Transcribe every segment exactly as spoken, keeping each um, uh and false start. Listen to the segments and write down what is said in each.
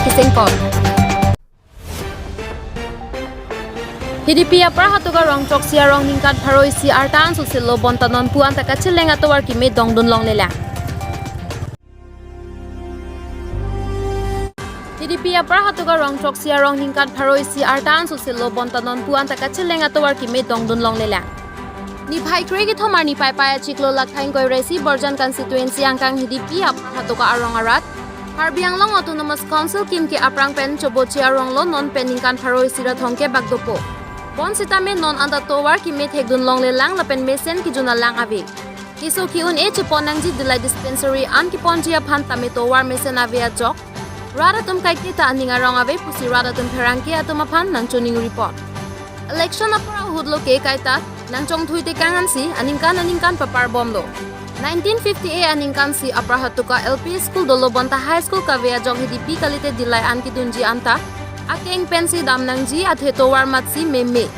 kesengpon. Hidipi apra hatuka rong throksi arong ningkan pharo isi arta an sosilo bonta non pu anta kacheleng atovar keme dongdun longlelang. Hidipi apra hatuka rong throksi arong ningkan pharo isi arta an sosilo bonta non pu anta kacheleng atovar keme dongdun longlelang. Niphai kre kethom arni Paipai achiklo lakhain koiresi Borjan constituency angkang Hidipi apra hatuka arong arat Karbi Anglong Autonomous Council kimke aphrang pen Chobochi aronglo non pen ningkan pharo isi ra thomkep bak dopo. Bonsitame non anta tovar keme thekdun longlelang lapen mesen kejun alang ave. Keso ke-un-e chepon nangji Dillai dispensary an keponji aphan tame tovar mesen ave ajok rat atum kaiketa aning arong ave pusi rat atum pherangke atum aphan nangchoningripon. Election apor ahut lo ke kaita nangchongthui tekang ansi aningkan aningkan paparbomlo. Nineteen fifty-eight aningkan si apra hatuka L P school dolo bonta high school kave ajok Hidipi kalite Dillai an kedunji anta akeng pensi dam nangji athe tovar matsi meme.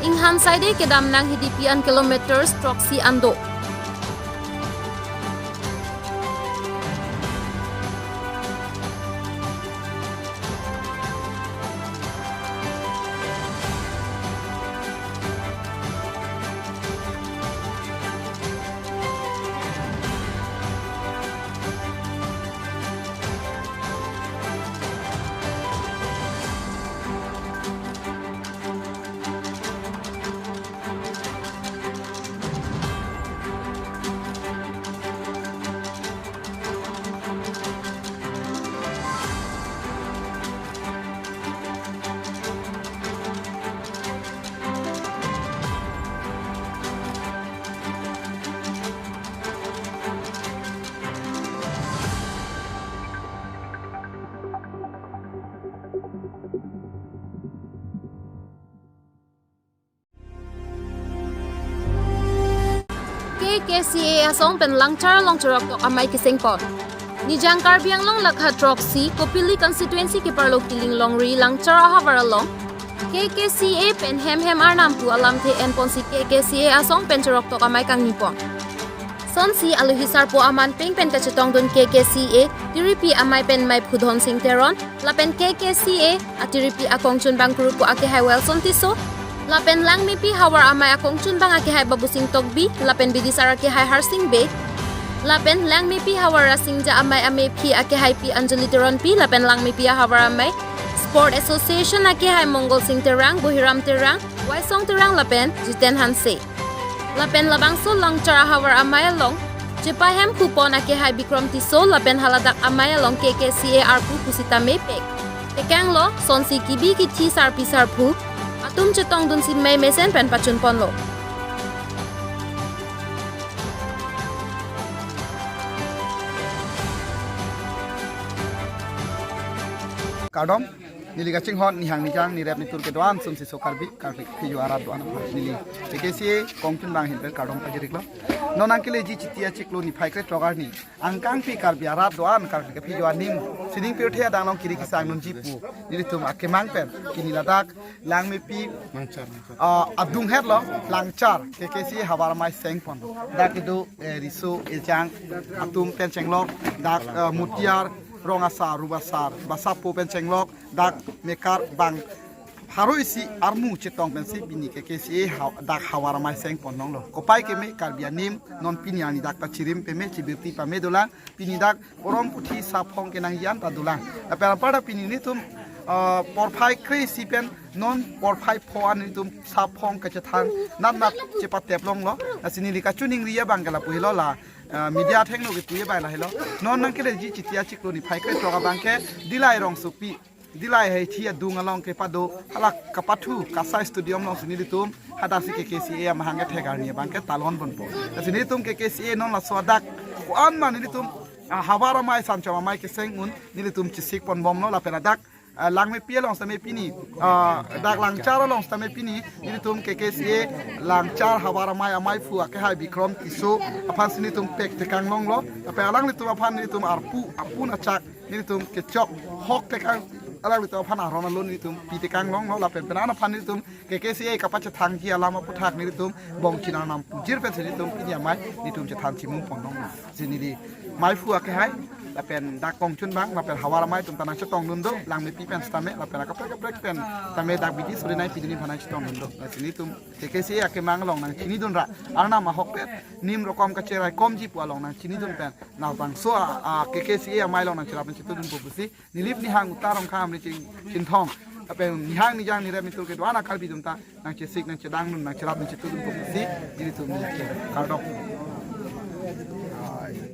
Inghan saide kedam nang Hidipi an kilometers throksi an do. K K C A asong pen Langchar along cheroktok amei kesengpon. Nijang Karbi Anglong lakha throksi Kopili constituency keparlo Kiling Longri Langchar ahavar along K K C A pen hem hem arnam pu alamthe enponsi K K C A asong pen cheroktok amei kangnipon. Sonsi alohi sarpo aman peng pen kachetongdun K K C A tiripi amei pen meiphu Dhonsing Teron, lapen K K C A atiripi akongchunbang kurupu akehai Welson Tisso, lapen Langmepi havar amei akongchunbang akehai Babusing Tokbi, lapen bidisar akehai Harsing Bey, lapen Langmepi havar Rasingja amei amephi akehai Pi Anjali Teronpi, lapen Langmepi ahavar amei Sport Association akehai Mongol Sing Terang, Bohiram Terang, Waisong Terang, lapen Jiten Hanse. Lapen labangso Langchar ahavar amei along chepahemphupon akehai Bikrom Tisso lapen haladak amei along K K C A arpu pusitame pek tekanglo, sonsi kibi kithi sarpi sarpo atum chetongdunsi mei mesen pen pachunponlo. Kardom, neli kachinghon nihang nijang nirep nitur kedo-an sumsi so Karbi, Karbi piju arat do-an aphan neli K K C A kongchunbang ahin pen kardom pajiriklo. Non nangkeleji Chiti achiklo niphai krethrok arni angkangpi Karbi arat do-an Karbi kepiju anim sining pirthe adang along kiri kisang nunji pu nelitum akemang pen pini ladak Langmepi, ah, adung hetlo Langchar K K C A havar amei sengpon. Dak kedo, eh, riso ejang atum pen chenglok, dak, eh, mutiar, rong asar, rup asar, basapo pen chenglok, dak mekar bang pharo isi armu chetong pensi pini K K C A ha-, dak havar amei sengpon longlo. Kopai keme Karbi anim non pini arni dak ta chirim peme chibirti pame dolang, pini dak porom puthi saphong kenangji an ta dolang. Lapen apar ta pini nelitum, ah, porphai kre isi pen non porphai pho an nelitum saphong kachethang nat nat chepatep longlo. Lasi neli kachiningri abang ke lapu helo la, ah, media athengno kepu abang la helo. Non nangkeleji Chiti achiklo niphai krethrok abang ke Dillai rongsopi, Dillai haithi adung along kepado halak kapathu Kasai Stadium alongsi nelitum hadaksi K K C A amahang kethek arni abang ke talon ponpo. Lasi nelitum K K C A non laso adak ko-an ma nelitum, ah, havar amei sanchom amei keseng un nelitum chesik ponbomlo lapen adak, ah, Langmepi along sitame pini, ah, dak Langchar along sitame pini nelitum K K C A Langchar havar amei ameiphu akehai Bikrom Tisso aphansi nelitum pek tekang longlo. Lapen alanglitum aphan nelitum arpu apun achak nelitum kechok hok tekang, alanglitum aphan aron alun nelitum pi tekang longlo lapen penang aphan nelitum K K C A kapachethangji alam aputhak nelitum bongchin arnam pujir pensi nelitum pini amei nelitum chethan chimum pon longlo. Si neli meiphu akehai, Pen dak kongchun bang, lapen havar amei atum ta nangchetongdun do, Langmepi pen sitame, lapen akaprek kaprek pen sitame dak bidi suri nangpidun aphan nangchetongdun do. Lasi nelitum K K C A akemang along nangchinidun ra, Arnam ahokpet, nim rokom kacherai komji pu along nangchinidun pen, nang bangso a, a K K C A amei along nangcherap nangchetudunpo pusi, Nilip Nihang Uta Rongkhang Amri Ching Chinthong, lapen Nihang Nijang Nirem Itur kedo-an a Karbi atum ta nangchesik nangchedangdun nangcherap nangchetudunpo pusi, nelitum neli kardom.